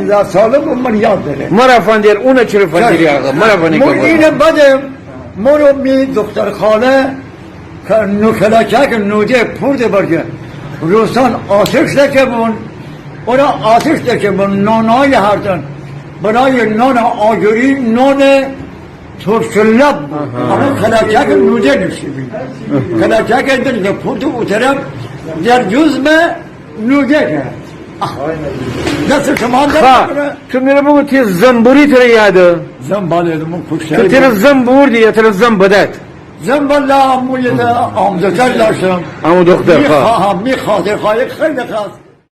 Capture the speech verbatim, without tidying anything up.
ده ساله بو، مره یاد دره. مره فندیر، اونه چره فندیری آقا؟ مره فندیر مو که اینه بده، مره می دختر خاله که نوکلکک نوجه پورده برگه. روسان آتش دکه بون، اونا آتش دکه بون، نانای هردن. برای نان آجوری، نان ترشلب بو. آها. اما کلکک نوجه نوشیدی. کلکک در پورده او طرف، در جزم نوگه که. آه. دست شما درد نکنه. تو مره بگو تی زن بوری تره یاده؟ زن بله، من کشته. تو تره زن بوردی یا تره زن بدد؟ زن بله، امو یه ده آموزکر داشتم. امو دختر، می خا-، ها. ها، می خاطر خواهی خیلی خواست.